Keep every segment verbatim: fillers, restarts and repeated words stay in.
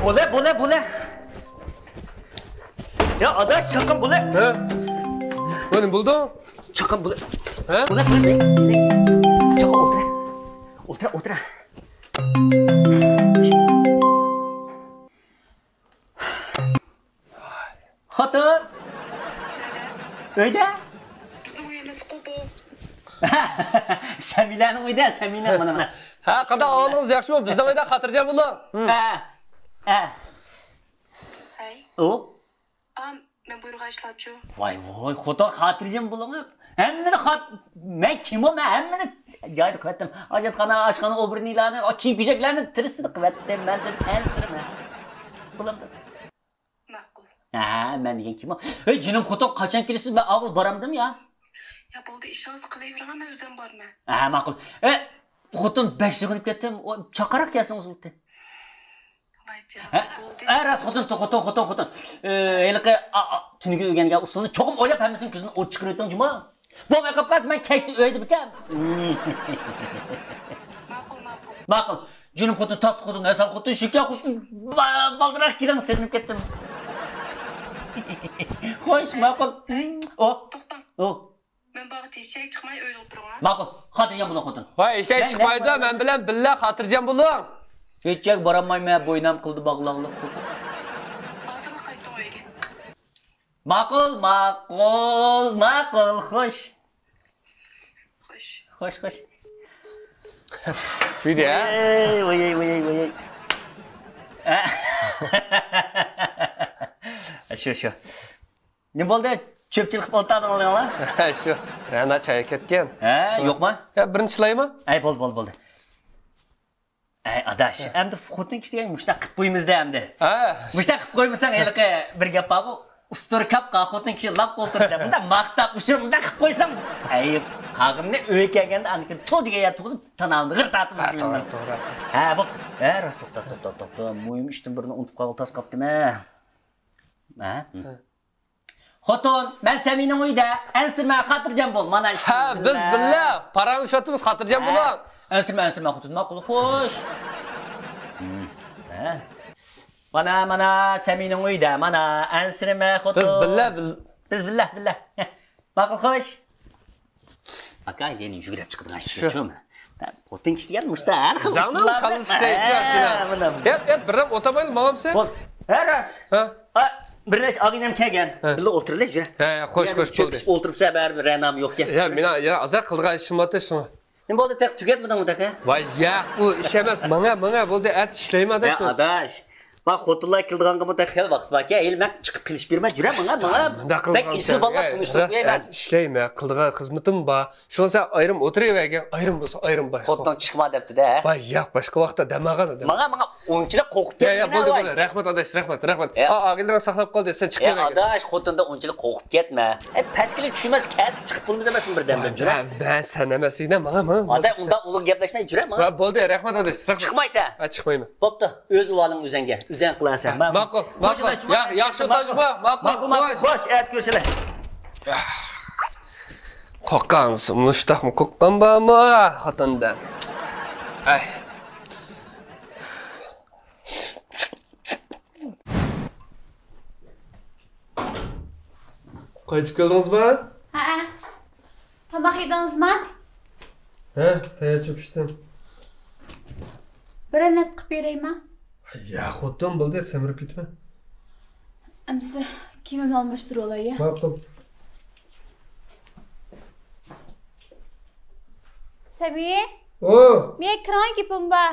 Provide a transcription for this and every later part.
بولە، بولە، بولە. يا ئاداش، چاققان بولە. ھە؟ نېمە بولدى؟ چاققان بولە. ھە؟ بولە، بولە، بولە. چاققان ئولتۇرە. ئولتۇرە، ئولتۇرە. خوتۇن. ئۆيدە؟ بىزنىڭ ئۆي ئەمەسقۇ بۇ. سەمىلەنىڭ ئۆيدە، سەمىلە مانا، مانا. ھە، قانداق ئەھۋالىڭىز، ياخشىمۇ؟ بىزنىڭ ئۆيدە خاتىرجەم بولۇڭ. ھە. ھە. ھەي. ئۇ؟ ئا، مەن بۇيرۇغان ئىشلارچۇ؟ ۋاي، ۋاي، خوتۇن خاتىرجەم بولۇڭ. ھەممىنى خات-، مەن كىمۇ؟ مەن ھەممىنى جايىدا قىلىۋەتتىم. ھاجەتخانا، ئاشخانا، ئوبورنىيلارنى، كىيىم-كېچەكلەرنى تىرىسىنى قىلىۋەتتىم. مەندىن ئەنسىرىمە. بولامدۇ؟ ماقۇل. ھە، مەن دېگەن كىمۇ؟ ھەي، جېنىم خوتۇن، قاچان كېلىسىز؟ مەن ئاۋۋال بارامدىم يا. يا بولدى، ئىشىڭىزنى قىلىۋېرىڭ، مەن ئۆزۈم بارىمەن. ھە، ماقۇل. ئە، خوتۇن، بەك سېغىنىپ كەتتىم. ئۇ، چاققانراق كەلسىڭىز بولاتتى. ۋايجان، ھە، بولدى. ھە، راست، خوتۇن، خوتۇن، خوتۇن، خوتۇن. ئە، ھېلىقى، ئا، ئا، تۈنۈگۈن ئۆگەنگەن ئۇسۇلنى چوقۇم ئويلاپ، ھەممىسىنىڭ كۆزىدىن ئوت چىقىرىۋېتىڭ جۇمۇ. بولماي قاپقالسا، مەن كەچتە ئۆيدە بىكەم. ماقۇل، ماقۇل. ماقۇل. جېنىم خوتۇن، تاتلىق خوتۇن، ھەسەل خوتۇن، شېكەر خوتۇن، با-، بالدۇراق كېلىڭ، سېغىنىپ كەتتىم. خوش، ماقۇل. ئەي، ئو. توختاڭ. ئو. مەن بارغۇچە ھېچ يەرگە چىقماي ئۆيدە ئولتۇرۇڭ، ھە؟ ماقۇل. خاتىرجەم بولۇڭ، خوتۇن. ۋاي، ھېچ يەرگە چىقمايدۇ، مەن بىلەن بىللە خاتىرجەم بولۇڭ. ھېچ يەرگە بارالمايمەن، بوينام قىلدى باغلاغلىق، خوتۇن. ھازىرلا قايتىڭ ئۆيگە. ماقۇل، ماقۇل، ماقۇل، خوش. خوش. خوش، خوش. تۈگىدى، ھە؟ ۋاي، ۋاي، ۋاي، ۋاي. شۇ، شۇ. نېمە بولدى؟ چۆپچىلىك قىلىپ ئولتۇردۇڭلار؟ شۇ، رەنا چاي كەتكەن. ھە، شۇ. يوقما؟ يا، بىرنى چىلايما؟ ئەي، بولدى، بولدى، بولدى. ئەي، ئاداش، ھە. ئەمدى خوتۇن كىشى دېگەن مۇشۇنداق قىلىپ قويىمىزدە ئەمدى. ھە. مۇشۇنداق قىلىپ قويمىساڭ، ھېلىقى بىر گەپ بارغۇ، ئۇستۇرا كاپقا خوتۇن كىشى لاپ ئولتۇرۇپ دەپ، مۇنداق ماختاپ، ئۇشۇرۇپ مۇنداق قىلىپ قويساڭ، ئەي، قالغىنىنى ئۆيگە كەلگەندە ئانىكىنى تو دېگەن يەردە تۇرغۇزۇپ، تاناۋۇنى غىر تارتىمىز. ھە، توغرا، توغرا. ھە، بوپتۇ. ھە، راست، توختا، توختا، توختا. مۇھىم ئىشتىن بىرنى ئۇنتۇپ قالغىلى تاس قاپتىمەن. ھە؟ ھە. خوتۇن، مەن سەمىنىڭ ئۆيىدە. ئەنسىرىمە، خاتىرجەم بول. مانا ئىشتىن ھە، بىز بىللە پاراڭلىشىۋاتىمىز، خاتىرجەم بولۇڭ. ئەنسىرىمە، ئەنسىرىمە، خوتۇن، ماقۇل، خوش. ھە. مانا، مانا، سەمىنىڭ ئۆيىدە، مانا، ئەنسىرىمە، خوتۇن. بىز بىللە، بىل- بىز بىللە، بىللە. ماقۇل، خوش. ئاكا، يەنە يۈگرەپ چىقىدىغان ئىش شۇ. شۇمۇ؟ خوتۇن كىشى دېگەن مۇشتا ھەر خىل زاڭنىڭ ئۇسۇللاردا. كاللىسى شەيتان ھە، شۇنداق. مانا. يەپ، يەپ، بىر دەم ئولتۇرمايلى، ماڭامسەن؟ بول. ھە، راست. ھە؟ ئا، بىر نەچچە ئاغىنەم كەلگەن. ھە. بىللە ئولتۇرىلى، يۈرە. ھە، ھە، خوش، يەنە خوش، چۆپ بولدى. ئىچىپ ئولتۇرۇپ سەۋەبى رەنام يوق گەپ. يا، مېنىڭ يا ئازراق قىلىدىغان ئىشىم بارتى، شۇڭا. نېمە بولدى، تېخى تۈگەتمىدىڭمۇ تېخى؟ ۋاي، ياق، ئۇ ئىش ئەمەس، ماڭا، ماڭا، بولدى، ئەتە ئىشلەيمەن، ئاداش. ھە، ئاداش. ما خوتۇنلار كېلىدىغانغىمۇ خېلى ۋاقىت باركەن، ھېلى مەن چىقىپ قېلىشىپ بېرىمەن، جۈرە ماڭا، ماڭا. بەك ئېسىل بالىلار تونۇشتۇرۇپ قوياي مەن. ئىشلەيمەن، قىلىدىغان خىزمىتىم بار. شۇڭا سەن ئايرىم ئولتۇرۇۋەرگىن، ئايرىم بولسا ئايرىم بار. خوتۇن چىقما دەپتۇ-دە. ۋاي، ياق، باشقا ۋاقىتتا دەم ئالغان ئادەم. ماڭا، ماڭا ئۇنچىلىك قورقۇپ كەتمە. ياق، ياق، بولدى، بولدى. رەھمەت، ئاداش، رەھمەت، رەھمەت. ئا، ئاغىنىلىرىڭ ساقلاپ قالدى، سەن چىقىپ كەلمەيسەن. ئاداش، خوتۇندا ئۇنچىلىك قورقۇپ كەتمە. ئەي، پەسكىلى چۈشمەس، كەلسە چىقىپ بولىمىز ئەمەسمۇ بىردەمدىن، جۈرە. مەن، مەن سەن ئەمەسلىكىنە، ماڭا، ماڭا، ماڭا. ئاداش، ئۇنداق ئۇلۇغ گەپلەشمەي، جۈرە، ماڭا. ۋە، بولدى، رەھمەت، ئاداش، رەھمەت. چىقمايسەن. ھە، چىقمايمەن. بوپتۇ، ئۆز ئۇۋالىڭ ئۆزەڭگە، ئۆزەڭ قىلارسەن. ھە، ماقۇل، ماقۇل. ياخشى، ياخشى، تاجما، ماقۇل، ماقۇل، ماقۇل، خوش. ئەتە كۆرۈشەيلى. قورققانسىز، مۇشتاقمۇ قورققان بارمۇ، خوتۇندىن؟ ھەي. قايتىپ كەلدىڭىزمۇ؟ ھەئە. تاماق يېدىڭىزمۇ؟ ھە، تەييار چۆپۈشتۈم. بىرەر نەرسە قىلىپ بېرەيمۇ؟ ياق، خوتۇن، بولدى، سەمرىپ كېتىمەن. ئەمسە كىيىمىمنى ئالماشتۇرۇۋالاي، يا؟ ماقۇل. سەمى؟ ئۇ. مېنىڭ كىرىڭ، گېپىم بار.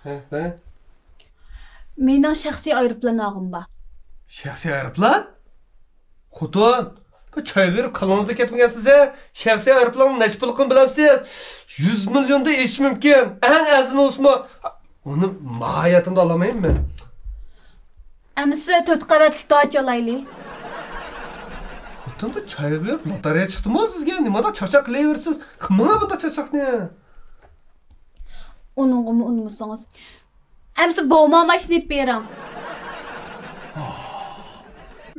ھە، ھە. مېنىڭ شەخسىي ئايروپىلان ئالغۇم بار. شەخسىي ئايروپىلان؟ خوتۇن، بۇ چايغا بېرىپ كاللىڭىزدىن كەتمىگەنسىز ھە؟ شەخسىي ئايروپىلاننىڭ نەچچە پۇللۇقىنى بىلەمسىز؟ يۈز مىليوندا ئېشىشى مۇمكىن. ئەڭ ئەرزىنى بولسىمۇ. ئۇنى ما ھاياتىمدا ئالالمايمەن مەن. ئەمىسە تۆت قەۋەتلىك داچا ئالايلى. خوتۇن، بۇ چايغا بېرىپ لوتارىيە چىقتىمۇ سىزگە؟ نېمانداق چاقچاق قىلىۋېرىسىز؟ قىلماڭ بۇنداق چاقچاقنى. ئۇنىڭغىمۇ ئۇنىمىسىڭىز. ئەمسە بوۋما ماشىنا ئېلىپ بېرىڭ.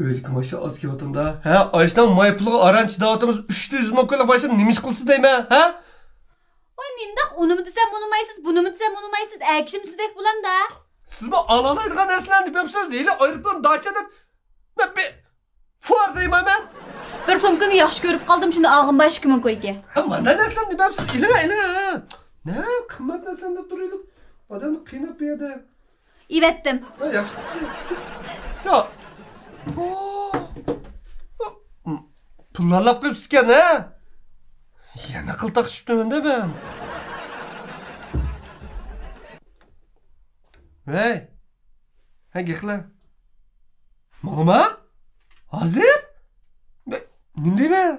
ئۆيدىكى ماشىنا ئاز كېلىۋاتامدا. ھە، ئاشنىڭ ماي پۇلىغا ئاران چىداۋاتىمىز، ئۈچ يۈز مىڭ كويلۇق ماشىنا نېمە ئىش قىلسا دەيمەن، ھە؟ ۋاي، نېمىنداق ئۇنىمۇ دېسەم ئۇنىمايسىز، بۇنىمۇ دېسەم ئۇنىمايسىز، ئەگىشىمسىزدەك بولامدا. سىزمۇ ئالالايدىغان نەرسىلەرنى دېپسىز، ھېلى ئايروپىلان داچا دەپ، مەن بىر فۇر دەيمەن مەن. بىر سومكىنى ياخشى كۆرۈپ قالدىم، شۇنى ئالغىن بار ئىككى مىڭ كويكە. ھە، مانداق نەرسىلەرنى دېپسىز، ئېلىڭ، ئېلىڭ، ھە. نە قىممەت نەرسىلەرنى دەپ تۇرۇۋېلىپ، ئادەمنى قىيناپ بۇ يەردە. ئېۋەتتىم. ھە، ياخشى قىپسىز. يا. پۇللارلاپ قويۇپسىزكەن، ھە؟ يەنە قىلتاق چۈشۈپتىمەن-دە مەن. ۋەي. ھە، گەپ قىلە. ماڭىمۇ؟ ھازىر؟ نېمە دەيمەن؟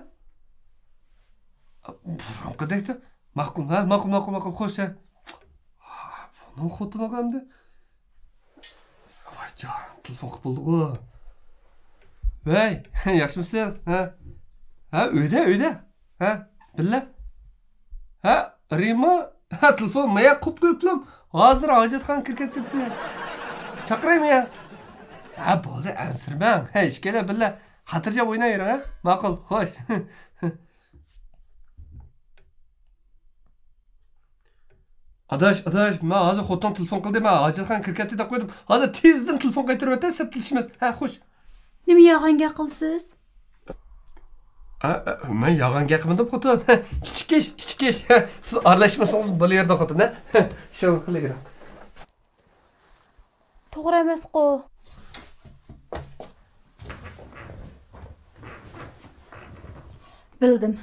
بۇرۇنقىدەك. ماقۇل، ھە، ماقۇل، ماقۇل، ماقۇل، خوش، ھە. بۇنىڭ خوتۇنىغا ئەمدى. ۋايجان، تېلېفون قىلىپ بولدىغۇ. ۋەي، ياخشىمۇسىز؟ ھە؟ ھە، ئۆيدە، ئۆيدە. ھە، بىللە. ھە، رىما. ھە، تېلېفون مايا قويۇپ قويۇپلام. ھازىر ھاجەتخانىغا كىرىپ كەتتى. چاقىرايمۇ يا؟ ھە، بولدى، ئەنسىرىمەڭ. ھە، ئىككىيلەن بىللە خاتىرجەم ئويناۋېرىڭ، ھە؟ ماقۇل، خوش. ئاداش، ئاداش، ماڭا ھازىر خوتۇن تېلېفون قىلدى، مەن ھاجەتخانىغا كىرىپ كەتتى دەپ قويدۇم. ھازىر تېزدىن تېلېفون قايتۇرۇۋەتتى، سەت تېلېشىمىز. ھە، خوش. نېمە يالغان گەپ قىلىسىز؟ ئا، ئا، مەن يالغان گەپ قىلمىدىم، خوتۇن. كىچىك ئىش، كىچىك ئىش. سىز ئارىلاشمىسىڭىز بولۇۋېرىدۇ، خوتۇن، ھە؟ ئىشىڭىزنى قىلىۋېرىڭ. توغرا ئەمەسقۇ؟ بىلدىم.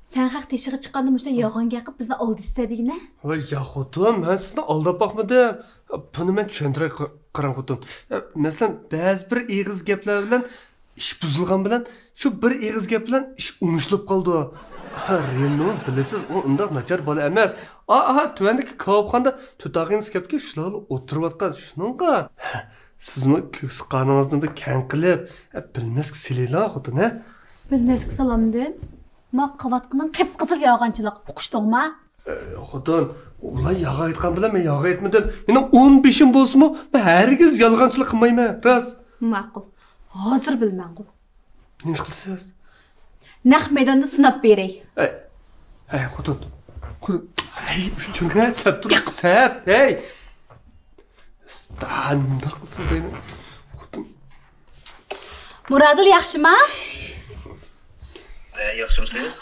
سەن خەق تېشىغا چىققاندا مۇشۇنداق يالغان گەپ قىلىپ بىزنى ئالدىسىسەن دېگىنە؟ ۋاي ياق، خوتۇن، مەن سىزنى ئالداپ باقمىدىم. بۇنى مەن چۈشەندۈرەي، قاراڭ، خوتۇن. مەسىلەن، بەزى بىر ئېغىز گەپلەر بىلەن ئىش بۇزۇلغان بىلەن، شۇ بىر ئېغىز گەپ بىلەن ئىش ئوڭشىلىپ قالىدۇ. ھە، رېمنىمۇ بىلىسىز، ئۇ ئۇنداق ناچار بالا ئەمەس. ئا، ئاھا، تۆۋەندىكى كاۋاپخانىدا تۆت ئاغىنىسى كەپكە شۇلارلا ئولتۇرۇۋاتقان، شۇنىڭغا. سىزمۇ كۆكسى قانىڭىزنى بىر كەڭ قىلىپ، بىلمەسكە سېلىلا، خوتۇن، ھە؟ بىلمەسكە سالامدىم. ما قىلىۋاتقىنىڭ قىپقىزىل يالغانچىلىق، ئۇقۇشتۇڭما؟ ئە، خوتۇن، ئۇلار يالغان ئېيتقان بىلەن مەن يالغان ئېيتمىدىم. مېنىڭ ئون بېشىم بولسىمۇ، مەن ھەرگىز يالغانچىلىق قىلمايمەن، راست. ماقۇل. ھازىر بىلىمەنغۇ. نېمە قىلىسىز؟ نەق مەيداندا سىناپ بېرەي. ئەي، ئەي، خوتۇن. خوتۇن. ئەي، ئۈچۈڭگە سەت تۇرۇپ، سەت، ھەي. دا، نېمانداق قىلسىڭىز دەيمەن. خوتۇن. مۇرادىل ياخشىما؟ ئە، ياخشىمۇسىز؟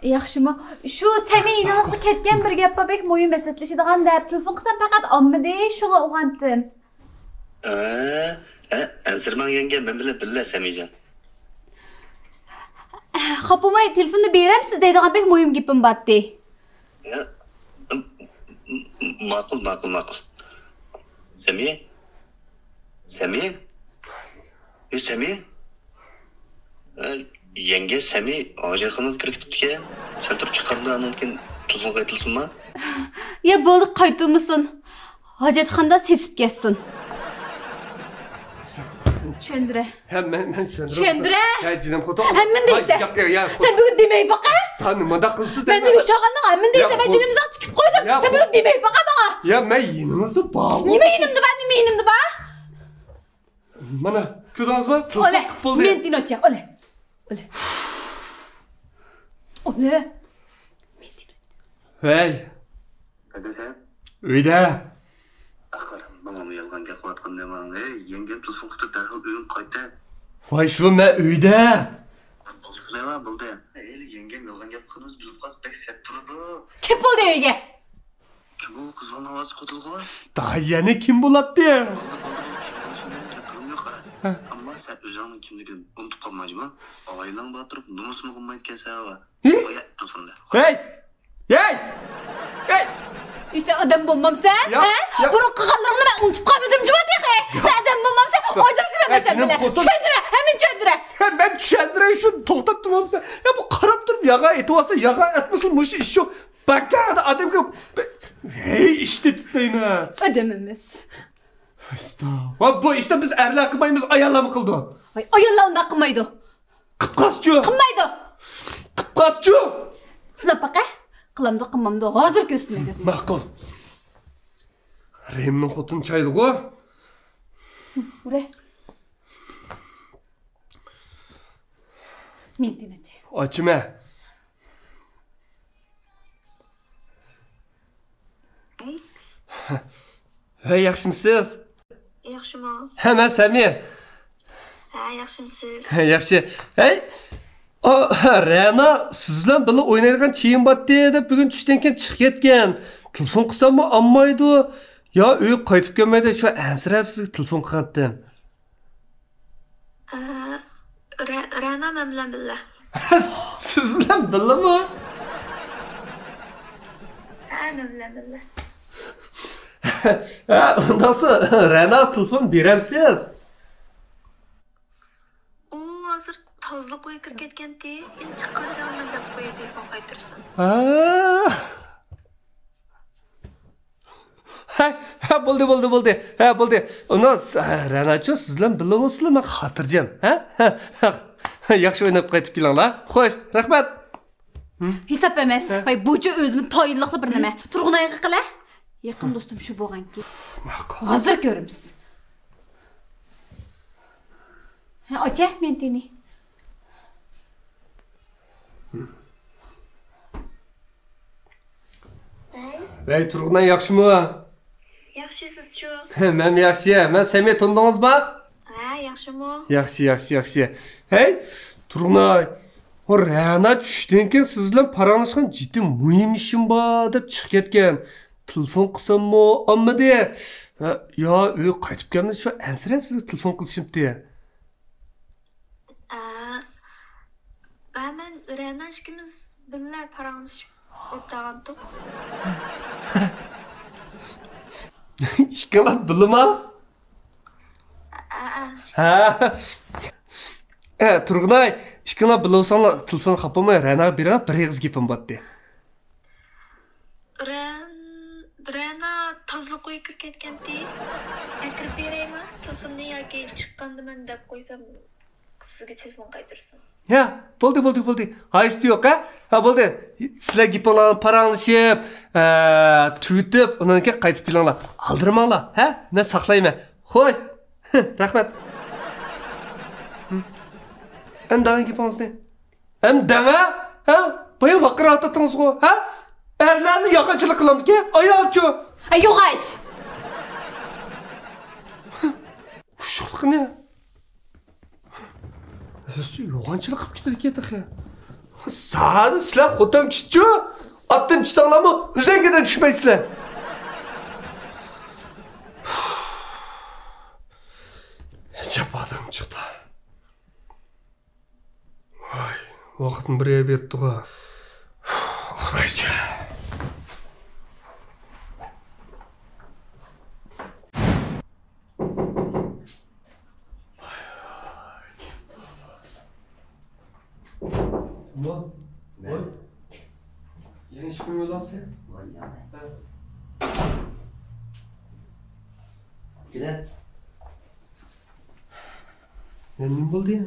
ياخشىمۇ؟ شۇ سەمىيە يېنىڭىزغا كەتكەن، بىر گەپ بار، بەك مۇھىم مەسلىھەتلىشىدىغان دەپ تېلېفون قىلسام پەقەت ئالمىدى، شۇڭا ئويغاندىم. ئە، ئە، ئەنسىرىمەڭ يەڭگە، مەن بىلەن بىللە سەمىيەجان. خاپا بولماي تېلېفوننى بېرەمسىز دەيدىغان بەك مۇھىم گېپىم بارتتى. يا، م-، م-، ماقۇل، ماقۇل، ماقۇل. سەمىيە؟ سەمىيە؟ ئى، سەمىيە؟ ئە، يەڭگە سەمىيە ھاجەتخانىغا كىرىپ كېتىپتىكەن. سەن تۇرۇپ چىققاندا ئاندىن كېيىن تېلېفون قايتۇرسۇنما؟ يا بولدى، قايتۇرمىسۇن. ھاجەتخانىدا سېسىپ كەتسۇن. چۈشەندۈرە. ھە، مەن، مەن چۈشەندۈرۈپ چۈشەندۈرە. ھە، جېنىم خوتۇن. ھەممىنى دەيسەن. ياق، ياق، ياق. سەن بۈگۈن دېمەي باقە. سەن نېمانداق قىلىسىز دەيمەن. مەندىن يوشۇرغاننىڭ ھەممىنى دەيسەن، مەن جېنىمنى تىكىپ قويدۇم. سەن بۈگۈن دېمەي باقە ماڭا. يا، مەن يېنىڭىزدا بارغۇ. نېمە يېنىمدا بار، نېمە يېنىمدا بار؟ مانا، كۆردىڭىزمۇ؟ تېلېفون قىلىپ بولدى. مېنى تىنچ، ئولە. ئولە. ئولە. ھەي. قايدىسەن؟ ئۆيدە. ئاخىر ماڭىمۇ يالغان گەپ قىلىۋاتقان دەيمەن. ھەي، يەڭگەم تېلېفون قىپتۇ، دەرھال ئۆيۈڭگە قايت دە. ۋاي شۇ، مەن ئۆيدە. بولدى، بولدى. ھەي، يەڭگەم يالغان گەپ قىلىدۇ، بىلىپ قالسا بەك سەت تۇرىدۇ. كەپ بولدى ئۆيگە. كىم ئۇ؟ قىز بالىنىڭ ئاۋازى قوتۇلغۇ. دا يەنە كىم بولاتتى؟ بولدى، بولدى، بولدى. كىم بولۇشىنى مېنىڭ گەپ قىلىم يوق، ھە. ھە؟ ئەمما سەن ئۆزۈڭنىڭ كىملىكىنى ئۇنتۇپ قالمايجىما؟ ئاغىنەڭ بار تۇرۇپ نومۇسىمۇ قىلمايدىكەنسەن، ھە؟ ھە؟ قوي تېلېفوننى. ھەي! ھەي! ھەي! ئى، سەن ئادەم بولمامسەن؟ ياق، ھە؟ ياق. بۇرۇن قىلغانلىرىڭنى مەن ئۇنتۇپ قالمىدىم جۇما تېخى. ياق. سەن ئادەم بولمامسەن؟ ياق. ئويلىشىمەن مەن سەن بىلەن. چۈشەندۈرە، ھەممىنى چۈشەندۈرە. يا، مەن چۈشەندۈرەي شۇ، توختاپ تۇرمامسەن؟ يا، بۇ قاراپ تۇرۇپ ياغا ئېتىۋالسا، ياغا ئەتمىسىلا مۇشۇ ئىش شۇ. بەككە ئادەمگە، ھەي، ئىش تېپىپ دەيمەن. ئادەم ئەمەس. ئەستا. ۋە بۇ ئىشنى بىز ئەرلەر قىلمايمىز، ئاياللارمۇ قىلىدۇ. ۋاي، ئاياللار ئۇنداق قىلمايدۇ. قىپقازچۇ. قىلمايدۇ. قىپقازچۇ. سىناپ باقە. قىلامدۇ، قىلمامدۇ، ھازىر كۆرسىتىمەن كۆزۈڭگە. ماقۇل. رېمنىڭ خوتۇنى چايلىغۇ. ئۇرە. مېنى تىنچ. ئاچىمەن. ھەي، ياخشىمسىز؟ ياخشىمۇ؟ ھە، مەن سەمى. ھە، ياخشىمسىز؟ ياخشى. ھەي، ئا، رەنا سىز بىلەن بىللە ئوينايدىغان چېيىم بارتتى دەپ بۈگۈن چۈشتىن كېيىن چىقىپ كەتكەن. تېلېفون قىلساممۇ ئالمايدۇ. يا ئۆيگە قايتىپ كەلمەيدۇ، شۇ ئەنسىرەپ سىزگە تېلېفون قىلغانتىم. ئە، رە-، رەنا مەن بىلەن بىللە. سىز بىلەن بىللىمۇ؟ ھە، مەن بىلەن بىللە. ھە، ئۇنداقسا رەناغا تېلېفون بېرەمسىز؟ ئۇ ھازىر تازىلىق ئۆيگە كىرىپ كەتكەنتى. ئېلى چىققان چاغدا مەن دەپ قوياي، تېلېفون قايتۇرسۇن. ھە. ھە، ھە، بولدى، بولدى، بولدى. ھە، بولدى. ئۇنى س-، ھە، رەناچۇ، سىز بىلەن بىللە بولسىلا، مەن خاتىرجەم. ھە؟ ھە، ھە. ياخشى ئويناپ قايتىپ كېلىڭلار. خوش، رەھمەت. ھېساب ئەمەس. ھە؟ ۋاي، بۇچۇ ئۆزىمۇ تايىنلىقلا بىر نېمە. تۇرغۇن ئايغا قىلە. يېقىن دوستۇم شۇ بولغانكى. ماقۇل. ھازىر كۆرىمىز. ھە، ئاچە، مېنى تېنى. ۋەي، تۇرغۇنئاي ياخشىمۇ؟ ياخشى، سىزچۇ؟ مەن ياخشى. مەن سەمى، تونۇدىڭىزما؟ ھە، ياخشىمۇ؟ ياخشى، ياخشى، ياخشى. ھەي، تۇرغۇنئاي. ئۇ رەنا چۈشتىن كېيىن سىز بىلەن پاراڭلاشقان جىددىي مۇھىم ئىشىم بار دەپ چىقىپ كەتكەن. تېلېفون قىلساممۇ ئالمىدى. ۋە يا ئۆيگە قايتىپ كەلمىدى، شۇ ئەنسىرەپ سىزگە تېلېفون قىلىشىمتى. ئە، ئە، مەن رەنا ئىككىمىز بىللە پاراڭلىشىپ ئولتۇرغانتۇق. ئىككىڭلار بىللىما؟ ئە، ئە، ئە. ھە. ئە، تۇرغۇنئاي، ئىككىڭلار بىللە بولساڭلار، تېلېفون خاپا بولماي، رەناغا بېرىڭ، بىر ئېغىز گېپىم بارتتى. رەن-، رەنا تازىلىق ئۆيگە كىرىپ كەتكەنتى. مەن كىرىپ بېرەيمۇ؟ تېلېفوننى ياكى چىققاندا مەن دەپ قويسام، سىزگە تېلېفون قايتۇرسۇن. ھە، بولدى، بولدى، بولدى. ھاجىتى يوق، ھە؟ ھە، بولدى. سىلەر گېپىڭلارنى پاراڭلىشىپ، ئە، تۈگىتىپ، ئۇنىڭدىن كېيىن قايتىپ كېلىڭلار. ئالدىرىماڭلار، ھە؟ مەن ساقلايمەن. خوش. رەھمەت. ئەمدى دەڭە گېپىڭىزنى. ئەمدى دەڭە، ھە؟ بايا ۋارقىراۋاتاتتىڭىزغۇ، ھە؟ ئەرلەرنى يالغانچىلىق قىلامدىكەن، ئايالچۇ؟ ئە، يوغاش! ئۇششۇقلۇقىنى. ئۆزى يوغانچىلىق قىلىپ كېتىدىكەن تېخى. زادى سىلەر خوتۇن كىشىچۇ؟ ئاتتىن چۈشسەڭلارمۇ ئۈزەڭگىدىن چۈشمەيسىلەر. جاپالىقىم چىقتى. ۋاي، ۋاقىتمۇ بىر يەر بېرىپتىغۇ. ئۇخلايچۇ. يېڭى ئىشقا يوللامسەن؟ ۋاي، يامان. ھە. كېلە. يا، نېمە بولدى؟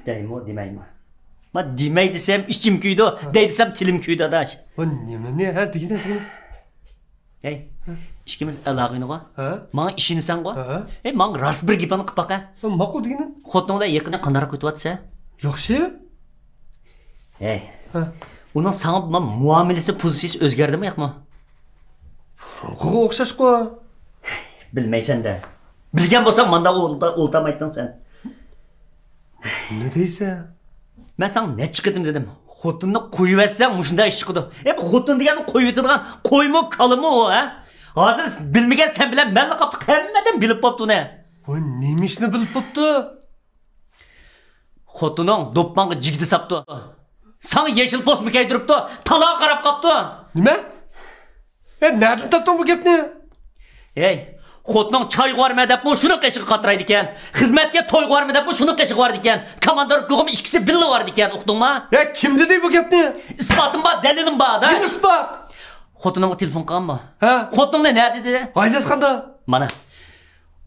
دەيمۇ، دېمەيمۇ؟ ما دېمەي دېسەم ئىچىم كۆيىدۇ، ھە. دەي دېسەم تىلىم كۆيىدۇ، ئاداش. ۋا نېمىنى؟ ھە، دېگىنە، دېگىنە. ھەي، ھە. ئىككىمىز ئالاقىنىغۇ؟ ھە. ماڭا ئىشىنىسەنغۇ؟ ھە. ھەي، ماڭا راست بىر گېپىڭنى قىپ باقە. ھە، ماقۇل دېگىنە. خوتۇنۇڭ بىلەن يېقىندا قانداقراق ئۆتۈۋاتىسەن؟ ياخشى. ھەي. ھە. ئۇنىڭ ساڭا بولغان مۇئامىلىسى، پوزىتسىيىسى ئۆزگەردىمۇ ياقمۇ؟ بۇرۇنقىغا ئوخشاشقۇ. بىلمەيسەن-دە. بىلگەن بولساڭ مانداق ئولتا-، ئولتۇرمايتتىڭ سەن. نېمە دەيسەن؟ مەن ساڭا نەچچە قېتىم دېدىم، خوتۇننى قويۇۋەتسەڭ مۇشۇنداق ئىش چىقىدۇ. ئە، بۇ خوتۇن دېگەننى قويۇۋېتىدىغان قويمۇ، كالىمۇ ئۇ، ھە؟ ھازىر بىلمىگەن سەن بىلەن مەنلا قاپتۇق، ھەممە ئادەم بىلىپ بوپتۇ ئۇنى. ۋاي، نېمە ئىشنى بىلىپ بوپتۇ؟ خوتۇنۇڭ دوپپاڭغا جىگدە ساپتۇ. ساڭا يېشىل پوستمۇ كىيدۈرۈپتۇ، تالاغا قاراپ قاپتۇ. نېمە؟ ئە، نەدىن تاپتىڭ بۇ گەپنى؟ ھەي، خوتۇنۇڭ چايغا بارىمەن دەپمۇ شۇنىڭ قېشىغا قاترايدىكەن. خىزمەتكە، تويغا بارىمەن دەپمۇ شۇنىڭ قېشىغا بارىدىكەن. كاماندىر ئۇكىغىمۇ ئىككىسى بىللە بارىدىكەن، ئۇقتۇڭما؟ ھە، كىم دېدى بۇ گەپنى؟ ئىسپاتىم بار، دەلىلىم بار، ئاداش. نېمە ئىسپات؟ خوتۇنۇڭغا تېلېفون قىلغانمۇ؟ ھە. خوتۇنۇڭ نەدە دېدى؟ ھاجەتخانىدا. مانا.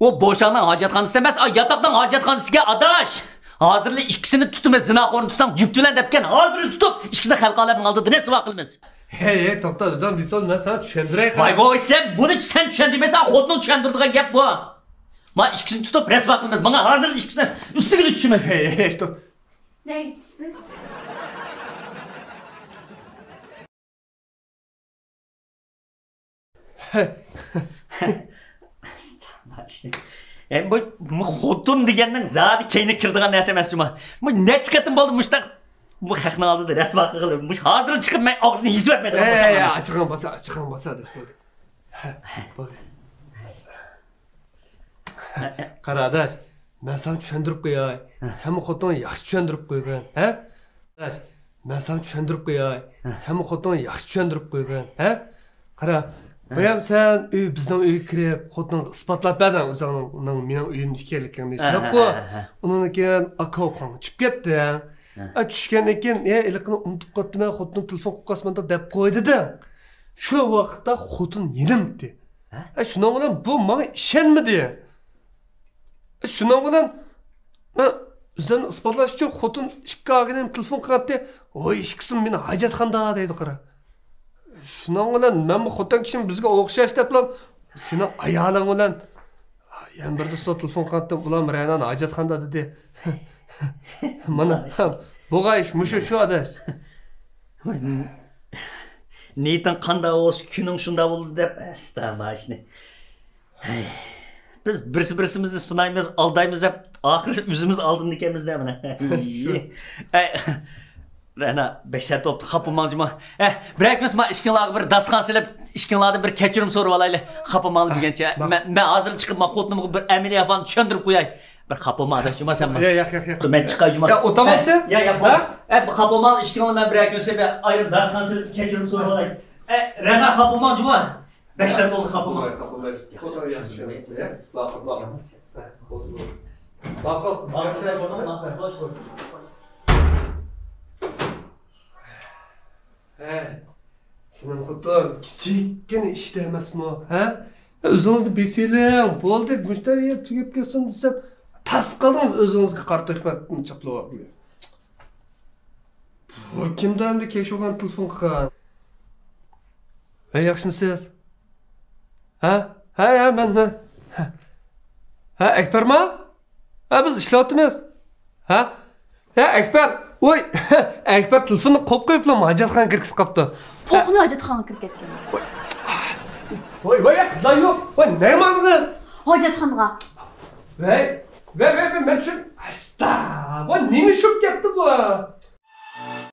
ئۇ بوشاڭنىڭ ھاجەتخانىسى ئەمەس، ئا، ياتاقنىڭ ھاجەتخانىسىكەن، ئاداش. ھازىرلا ئىككىسىنى تۇتىمىز، زىناخورنى تۇتساڭ جۈپتىلەن دەپكەن، ھازىرلا تۇتۇپ ئىككىسىنى خەلق ئالەمنىڭ ئالدىدا رەسۋا قىلىمىز. ھەي، ھەي، توختا، ئۆزۈڭ بىسول، مەن ساڭا چۈشەندۈرەي قارا. ۋاي، ۋاي، سەن بۇنى سەن چۈشەندۈرمەيسەن، خوتۇنۇڭ چۈشەندۈرىدىغان گەپ بۇ. ما ئىككىسىنى تۇتۇپ رەسۋا قىلىمىز. ماڭا ھازىر ئىككىسىنى ئۈستىگە چۈشىمىز. ھەي، ھەي، ھەي، تو- نەگە چۈشىسىز؟ ئەستەغپۇرۇللا. ئە، بۇ، بۇ خوتۇن دېگەننىڭ زادى كەينىگە كىرىدىغان نەرسە ئەمەس جۇما. بۇ نەچچە قېتىم بولدى مۇشۇنداق بۇ خەقنىڭ ئالدىدا رەسۋا قىلغىلى. مۇشۇ ھازىر چىقىپ مەن ئاغزىنى يېتىۋەتمەيدىغان بولسام. ئەي، ئاچىقىڭ باسا، ئاچىقىڭ باسا دەپ بولدى. ھە، بولدى. قارا ئاداش، مەن ساڭا چۈشەندۈرۈپ قوياي. ھە. سەنمۇ خوتۇنۇڭغا ياخشى چۈشەندۈرۈپ قويغىن، ھە؟ ئاداش، مەن ساڭا چۈشەندۈرۈپ قوياي. ھە. سەنمۇ خوتۇنۇڭغا ياخشى چۈشەندۈرۈپ قويغىن، ھە؟ قارا، ھە. بايام سەن ئۆي، بىزنىڭ ئۆيگە كىرىپ، خوتۇنۇڭغا ئىسپاتلاپ بەردىڭ ئۆزۈڭنىڭ مېنىڭ ئۆيۈمدە ئىكەنلىكىڭنى، ھە، شۇنداققۇ؟ ھە، ھە، ھە. ئۇنىڭدىن كېيىن ئاكا ئۇكاڭ چۈشۈپ كەتتىڭ. ھە. ئە، چۈشكەندىن كېيىن، ئە، ھېلىقىنى ئۇنتۇپ قاپتىمەن، خوتۇنۇم تېلېفون قىلىپ قالسىمەن دەپ قوي دېدىڭ. شۇ ۋاقىتتا خوتۇن يېنىمتى. ھە؟ ئە، شۇنىڭ بىلەن بۇ ماڭا ئىشەنمىدى. ئە، شۇنىڭ بىلەن مەن ئۆزۈمنى ئىسپاتلاش ئۈچۈن خوتۇن ئىككى ئاغىنەم تېلېفون قىلاتتى. ۋوي، ئىككىسىمۇ مېنى ھاجەتخانىدا دەيدۇ، قارا. شۇنىڭ بىلەن مەنمۇ خوتۇن كىشىم بىزگە ئوخشاش دەپلا سېنىڭ ئايالىڭ بىلەن يەنە بىر دوستلار تېلېفون قىلاتتىم، ئۇلارمۇ رەنانى ھاجەتخانىدا دېدى. مانا، بولغان ئىش مۇشۇ، شۇ ئاداش. نىيىتىڭ قانداق بولسا، كۈنۈڭ شۇنداق بولىدۇ دەپ، ئەستا ماشىنى. ھەي، بىز بىرسى-بىرسىمىزنى سۇنايمىز، ئالدايمىز دەپ، ئاخىرى ئۆزىمىز ئالدىنىدىكەنمىز-دە مانا. شۇ. ئەي، رەنا، بەك سەت بوپتۇ، خاپا بولماڭ جۇما. ئەي، بىر ئەكمىسە ما ئىككىڭلارغا بىر داستىخان سېلىپ، ئىككىڭلاردىن بىر كەچۈرۈم سورىۋالايلى. خاپا بولماڭ دېگەنچە. مەن، مەن ھازىر چىقىپ، ما خوتۇنۇمغا بىر ئەمەلىي ئەھۋالنى چۈشەندۈرۈپ قوياي. بىر خاپا بولما ئاداش جۇما سەنمۇ. ياق، ياق، ياق، ياق. مەن چىقاي جۇما. يا، ئولتۇرمامسەن؟ يا، يا، بار. ھە؟ ئەي، خاپا بولماڭ، ئىككىڭلار مەن بىر ئەكمىسە بىر ئايرىم داستىخان سېلىپ، كەچۈرۈم سورىۋالاي. ئەي، رەنا، خاپا بولماڭ جۇما. بەك سەت بولدى، خاپا بولماڭ. خاپا بولماڭ. ياخشى، ياخشى. باققا، باققا. ھە، بولدى، بولدى. باققا، ياخشى، ياخشى. ھە، سېنىڭ خوتۇن كىچىككىنە ئىشتا ئەمەسمۇ، ھە؟ ئۆزىڭىزنى بېسىۋېلىڭ، بولدى، مۇشۇنداق يەپ تۈگەپ كەتسۇن دېسەم، تاس قالدىڭىز ئۆزىڭىزگە قارا تۆھمەتنى چاپلىۋالغىلى. بۇ كىمدۇ ئەمدى كەچ بولغان تېلېفون قىلغان؟ ھەي، ياخشىمۇسىز؟ ھە؟ ھە، ھە، مەن، مەن. ھە، ئەكبەرما؟ ھە، بىز ئىشلەۋاتىمىز. ھە؟ ھە، ئەكبەر! ۋوي! ئەكبەر تېلېفوننى قويۇپ قويۇپلا ھاجەتخانىغا كىرىپ كېتىپ قاپتۇ. پوقنى ھاجەتخانىغا كىرىپ كەتكەن. ۋوي، ۋوي، قىزلار يوق! ۋوي، نېمە ماڭدىڭىز؟ ھاجەتخانىغا. ۋەي، ۋەي، ۋەي، ۋەي، مەن چۈشۈن-، ئاستا! ۋوي، نېمە چۈشۈپ كەتتى بۇ؟